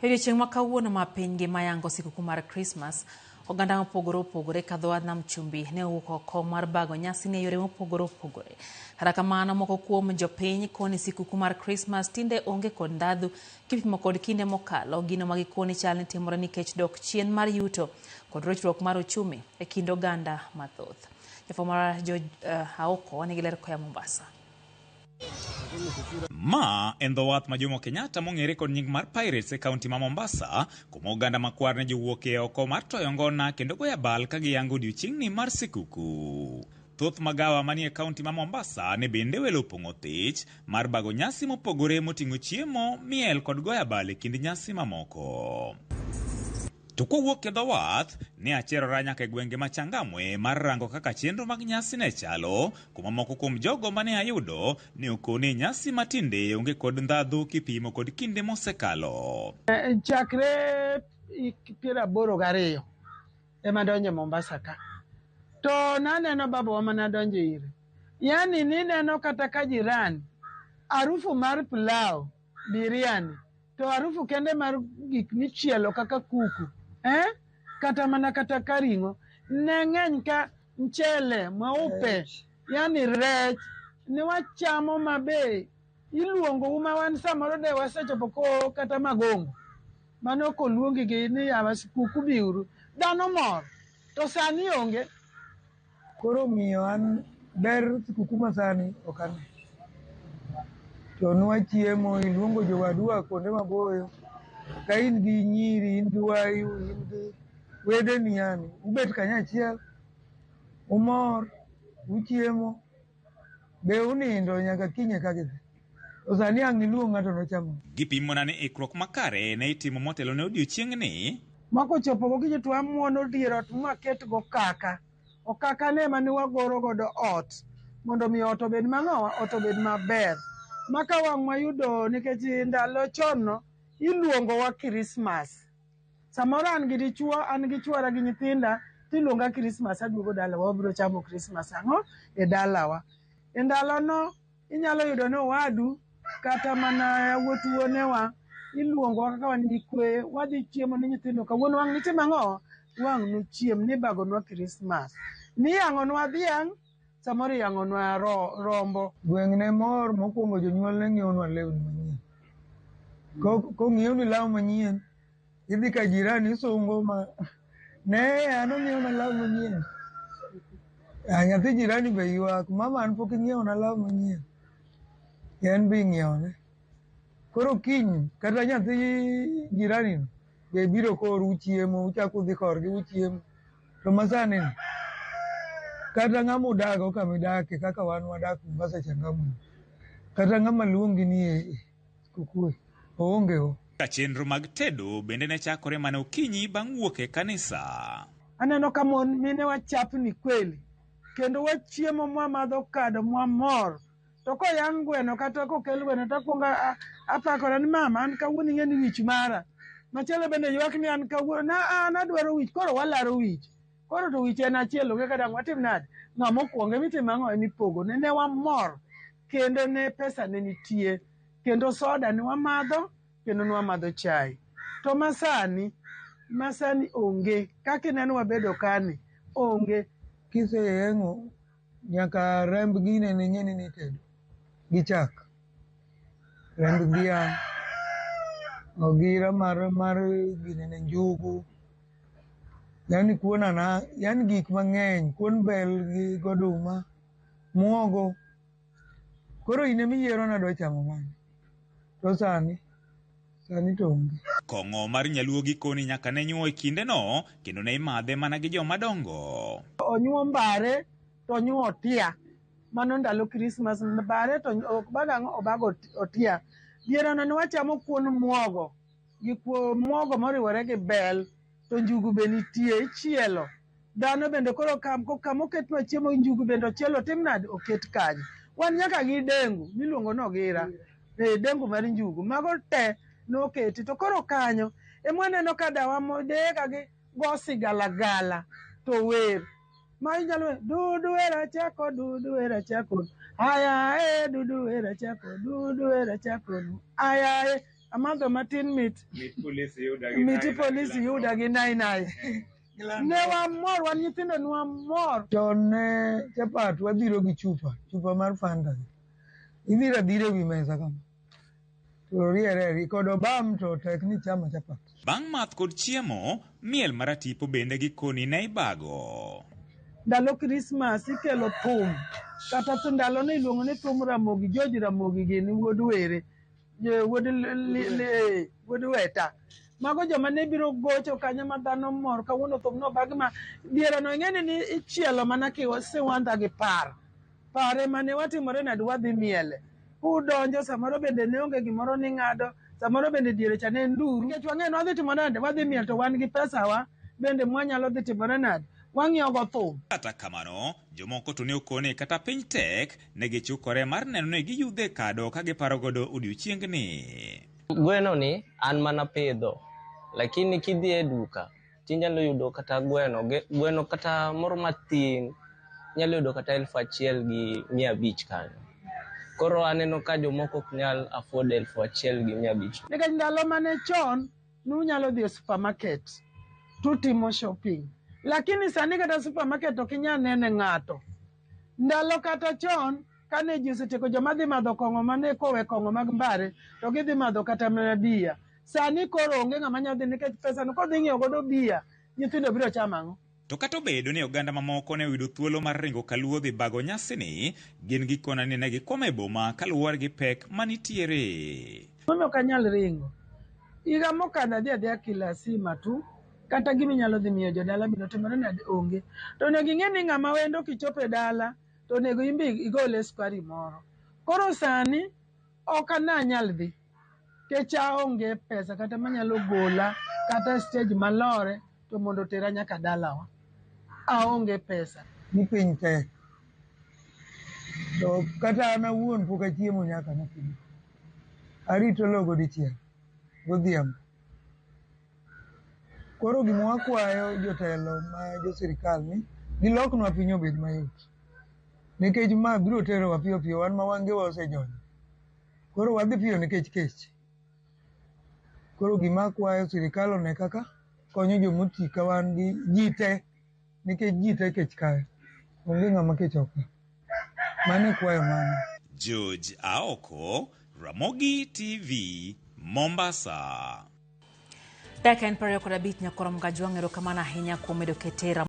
E odiechieng' ma kawuono ma piny ngima yango sikuku mar Krismas, oganda mopogore opogore kadho wadh nam chumbi ne owuok oko mar bago nyasi ni e yore mopogore opogore. Kata kamano, moko kuom jopiny koni sikuku mar Krismas tinde onge kod ndhadhu kipimo kod kinde mokalo, gino ma gikoni chal ni timore nikech dok chien mar yuto kod rochruok mar uchumi e kind oganda mathoth. Jafwambo marwa George Aoko nigi ler koa Mombasa. Ma en dho wath ma Jomo Kenyatta mong'ere kod nying mar Pirates e kaunti ma Mombasa, kuma oganda makwar ne jowuokie oko mar toyo ngona kendo goyo abal ka giyango odiochieng'ni mar sikuku. Thoth magawa manie kaunti ma Mombasa ne bende welo opong'o thich mar bago nyasi mopogore moting'o chiemo, miel kod goyo abal e kind nyasi mamoko. To kowuok e dho wath, ne acherora nyaka e gwenge ma Changamwe mar rango kaka chenro mag nyasi ne chalo, kuma moko kuom jogo mane ayudo ne okone nyasi matinde onge kod ndhadhu kipimo kod kinde mosekalo. Chakre hik 82 ema adonjo Mombasa ka. To naneno babawa mane adonjo ire. Yani nineno kata ka jirani, harufu mar pilau, biriani, to harufu kende mar gik michielo kaka kuku, eh? Kata mana kata ka ring'o, ne ng'eny ka mchele mweupe, yani rech, ne wachamo mabe iluongou ma wan samoro de wasechopo ko kata Magongo. Mano koluongi gi ni yawa kuku biuru. Dhano mor. To sani onge. Koro omiyo an ber sikuku masani ok ane. To nwachiemo, iluongo jowadu a kuonde maboyo. Ka in gi nyiri, in gi wayu, in gi wedeni yani, ubet kanyachiel, umor, uchiemo, be unindo nyaka kiny eka gidhi. To sani ang' iluong ng'ato nocham. Gipimona ni ikruok makare ne itimo motelo ne odiochieng'ni. Ma kochopo gokinyi to wamuono dier ot mwaket gokaka. Okaka ne ema ne wagoro godo ot mondo mi ot obed mang'owa, ot obed maber. Ma ka wang' wayudo nikech ndalo chon no iluongowa Krismas. Samoro an gi dichuo, an gi chuora gi nyithinda, tiluonga Krismas aduogo dalawa, wabiro chamo Krismas ang'o e dalawa. E ndalono inyalo yudo ni owadu kata mana yawuot wuonewa iluongowa kaka wan nyikwe, wadhi chiemo ni nyithindo kawuono wang' nitim ang'o? Wang' nuchiem nibagonwa Krismas. Niyang'onwa dhiang', samoro iyang'onwa rombo. Gweng' ne mor mokwongo jonyuol ne ng'iewonwa lewni manyien. Kong'iewni law manyien, idhi ka jirani isungo ma ne an ong'iewna law manyien. Nyathi jirani be ywak, mama an pok ing'iewona law manyien. En be ing'iewone. Koro kiny kata nyathi jirani no be biro koru uchiemo, uchako udhi korgi uchiemo. To masani ni, kata ng'ama udago kama idake kaka wan wadak Mombasa Changamwe, kata ng'ama luongi ni e sikukuu oonge go. Ka chenro mag tedo bende ne chakore mana okinyi bang' wuok e kanisa. Aneno ka mon mine wachapni kweli kendo wachiemo mwamadho kado mwamor. To koyang' gweno kata kokel gweno to akwongo apakora ni mama an kawuono ing'e ni wich mara. Machielo bende ywak ni an kawuono na an adwaro wich koro walaro wich. Koro to wich en achiel onge kata watim nade. Ng'ama okwongo emitimo ang'o emipogo ne ne wamor kendo ne pesa ne nitie kendo soda ne wamadho kendo ne wamadho chai. To masani masani onge kaka ineno wabedo kani onge. Kiseyeng'o nyaka remb gine ne ng'eni ni itedo gi chak. Remb dhiang', ogira mar gine ne njugu, yani kuon ana, yani gik mang'eny, kuon bel gi goduma, muogo. Koro in ema iyiero ni adwa chamo mane. To sani, sani to onge. Kong'o mar nyaluo gikoni nyaka ne nyuo e kindeno kendo ne imadhe mana gi joma dongo. Onyuo mbare to onyuo otia. Mano ndalo Krismas mbare to obago ang'o? Obago otia. Diereno ne wachamo kuon muogo gi kuon muogo moriwore gi bel to njugu be nitie ichielo. Dhano bende koro kama oketnwa chiemo njugu bende ochiel otim nade? Oket kanyo. Wan nyaka gi dengu miluongo ni ogira. Dengu mar njugu. Mago te noketi. To koro kanyo ema waneno ka dawa deye ka gi go sigalagala to wer. Ma inyalo dudu era chako dudu era chako aya e dudu era chako dudu era chako aya e. Amadho matin mit. Miti polisi yuda gi nai nai. Ne wamor, wan nyithindo ne wamor. Chon ne chapat wadhiro gi chupa, chupa mar Fanta. Idhiro adhira ewi mesa kama. To riere kod obam to tek ni chamo chapat. Bang' math kod chiemo, miel maratipo bende gikoni ne ibago. Ndalo Krismas ikelo thum. Kata ndalo ne iluongo ni thum Ramogi, George Ramogi gini wuod Were. Wuod Weta. Mago joma ne biro gocho kanyo ma dhano mor kawuono thum nobag ma diere no ing'eni ni ichielo mana siwandha gi par. Pare mane watimore nade wadhi miele. Kudonjo samoro bende ne onge gimoro ni ng'ado, samoro bende diere cha ne en nduru. Nikech wang'eyo ni wadhi timo nade, wadhi miel to wan gi pesawa bende mwanyalo dhi timore nade, wang'iewo go thum. Kata kamano, jomoko to ne okone kata piny tek, ne gichukore mar neno ni giyudhe kado ka giparo godo odiochiengni. Gweno ni an mana pidho, lakini kidhi e duka tinyalo yudo kata gweno, gweno kata moro matin inyalo yudo kata 1500 kanyo. Koro aneno ka jomoko ok nyal afford 1500. Nikech ndalo mane chon nunyalo dhi e supermarket tutimo shopping. Lakini sani kata supermarket ok inyal nene ng'ato. Ndalo kata chon kane ji osetieko joma dhi madho kong'o mane kowe kong'o mag mbare to gidhi madho kata mana bia. Sani koro onge ng'ama nyalo dhi nikech pesa no kodhi ng'iewo godo bia, nyithindo biro chamo ang'o? To kata obedo ni oganda mamoko ne oyudo thuolo mar ringo kaluwo dhi bago nyasini, gin gikona ni ne gikwamo e boma kaluwore gi pek manitiere. Mami ok anyal ringo. Higa mokadho adhi adhiya Kilasima tu, kata gima inyalo dhi miyo jodala bende otimore nade onge. To onego ing'e ni ng'ama wendo kichopo e dala to onego in be igole sukari moro. Koro sani ok ananyal dhi. Nikech aonge pesa kata manyalo gola kata stage malore to mondo otera nyaka dalawa. Aonge pesa. Ni piny tek. To kata an awuon pok achiemo nyaka napidi. Arito logo dichiel godhiambo. Koro gima wakwayo jotelo ma jo sirikal ni giloknwa piny obed mayot. Nikech ma biro terowa piyo piyo wan ma wangewa osejony. Koro wadhi piyo nikech kech. Koro gima akwayo sirikal one kaka konyo jomoti ka wan gi ji te nikech ji te kech kayo. Onge ng'ama kech ok ka. Mano e kwayo mano. George Aoko, Ramogi TV, Mombasa. Dakika en 25 nyakoro Mgajwang' erokamano ahinya kuom medo kete.